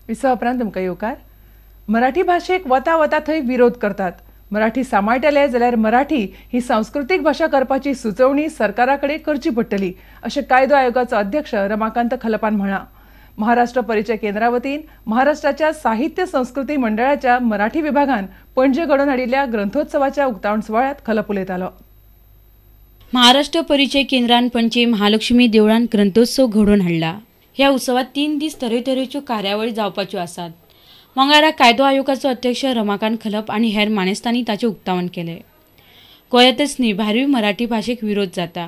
विसवा उपरांत तुमकां येवकार. मराठी भाशेक वता वता थंय विरोध करतात. मराठी सांबाळटले जाल्यार मराठी ही सांस्कृतीक भाशा करपाची सुचोवणी सरकारा कडेन करची पडटली अशें कायदो आयोगाचो अध्यक्ष रमाकांत खलपान म्हळां. महाराष्ट्र परिचय केंद्रा वतीन महाराष्ट्राच्या साहित्य संस्कृती मंडळाच्या मराठी विभागान पणजे घडोवन हाडिल्ल्या ग्रंथोत्सवाच्या उक्तावण सुवाळ्यांत खलप उलयतालो. महाराष्ट्र परिचय केंद्रान पणजे महालक्ष्मी देवळान ग्रंथोत्सव घडोवन हाडला. ह्या उत्सवात 3 दीस तरेतरेच्यो कार्यावळी जावपाच्यो आसात. मंगळारा कायदो आयोगाचो अध्यक्ष रमाकांत खलप आनी हेर मानेस्तांनी ताचें उक्तावण केलें. गोंयांतच न्ही भायरूय मराठी भाशेक विरोध जाता.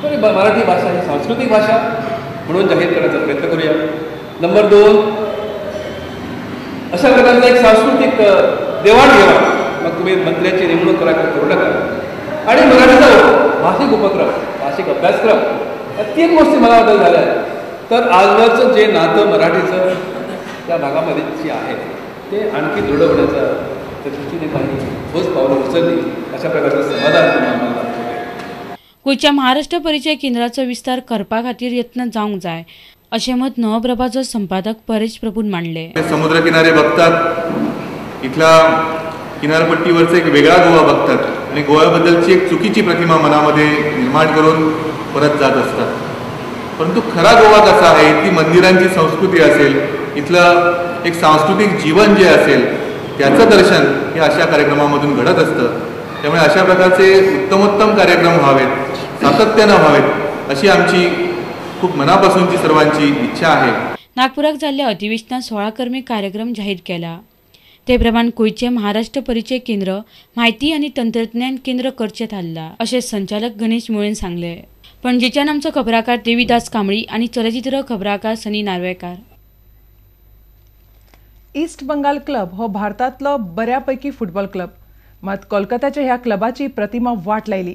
मराठी भाषा ही सांस्कृतिक भाषा म्हणून जाहीर करण्याचा प्रयत्न करूया. नंबर 2, अशा प्रकारचा एक सांस्कृतिक देवाणघेवाण, मग तुम्ही मंत्र्याची नेमणूक करा किंवा करू नका, आणि मराठीचा भाषिक उपक्रम, भाषिक अभ्यासक्रम, या 3 गोष्टी मला बदल झाल्या तर आजवरचं जे नातं मराठीचं त्या भागामध्ये जे आहे ते आणखी दृढ होण्याचा त्या दृष्टीने काही ठोस पावलं उचलली अशा प्रकारचं समाधान आम्हाला. गोंयच्या महाराष्ट्र परिचय केंद्राचो विस्तार करपा खातीर यत्न जावंक जाय अशें मत नवप्रभाचो संपादक परेश प्रभून मांडले. समुद्र किनारे बघतात, इथल्या किनारपट्टीवरचा एक वेगळा गोवा बघतात आणि गोव्याबद्दलची एक चुकीची प्रतिमा मनामध्ये निर्माण करून परत जात असतात. परंतु खरा गोवा कसा आहे, इथली मंदिरांची संस्कृती असेल, इथलं एक सांस्कृतिक जीवन जे असेल त्याचं दर्शन हे अशा कार्यक्रमामधून घडत असतं. त्यामुळे अशा प्रकारचे उत्तमोत्तम कार्यक्रम व्हावेत, सातत्यानं व्हावेत अशी आमची खूप मनापासूनची सर्वांची इच्छा आहे. नागपुराक जाल्ल्या अधिवेशनात 16 कर्मी कार्यक्रम जाहीर केला. ते प्रमाण गोंयचें महाराष्ट्र परिचय केंद्र माहिती आनी तंत्रज्ञान केंद्र करचें थारलां अशें संचालक गणेश मुळेन सांगलें. पणजेच्यान आमचो खबराकार देवीदास कांबळी आनी चलचित्र खबराकार सनी नार्वेकार. ईस्ट बंगाल क्लब हो भारतांतलो बऱ्यापैकी फुटबॉल क्लब, मात कोलकाताच्या ह्या क्लबाची प्रतिमा वाट लायली.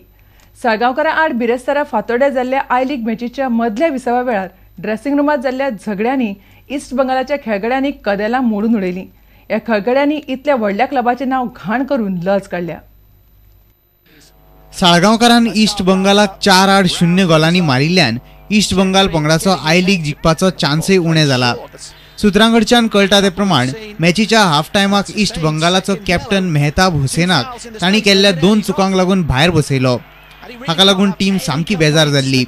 साळगांवकारा आड बिरेस्तारा फातोड्या जाल्ल्या I league मॅचीच्या मदल्या विसवा वेळार ड्रेसिंग रुमांत जाल्ल्या झगड्यांनी ईस्ट बंगालाच्या खेळगड्यांनी कदेलां मोडून उडयलीं. ह्या खेळगड्यांनी इतल्या व्हडल्या क्लबाचें नांव घाण करून लज काडल्या. साळगांवकारान ईस्ट बंगालाक 4-0 गोलांनी मारिल्ल्यान ईस्ट बंगाल पंगडाचो I league जिखपाचो चान्सय उणें जाला. सूत्रांकडच्यान कळटा ते प्रमाण मॅचीच्या हाफ टायमाक ईस्ट बंगालाचो कॅप्टन मेहताब हुसेनाक तांणी केल्ल्या 2 चुकांक लागून भायर बसयलो. हाका लागून टीम सामकी बेजार जाल्ली.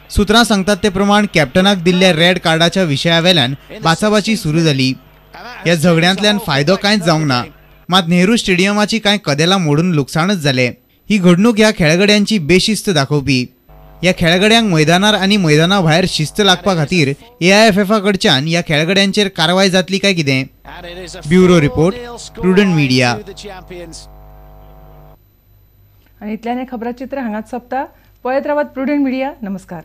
सूत्रां सांगतात ते प्रमाण कॅप्टनाक दिल्ल्या रेड कार्डाच्या विशया वेल्यान बाचाबाची सुरू जाली. ह्या झगड्यांतल्यान फायदो कांयच जावंक ना, मात नेहरू स्टेडियमाची कांय कदेलां मोडून लुकसाणच जालें. ही घडणूक ह्या खेळगड्यांची बेशिस्त दाखोवपी. ह्या खेळगड्यांक मैदानार आनी मैदाना भायर शिस्त लागपा खातीर AIFFA कडच्यान ह्या खेळगड्यांचेर कारवाय जातली काय कितें? Bureau report, Prudent Media. आनी इतल्यान हें खबराचित्र हांगाच सोंपता. पळयत रावात प्रुडंट मिडिया. नमस्कार.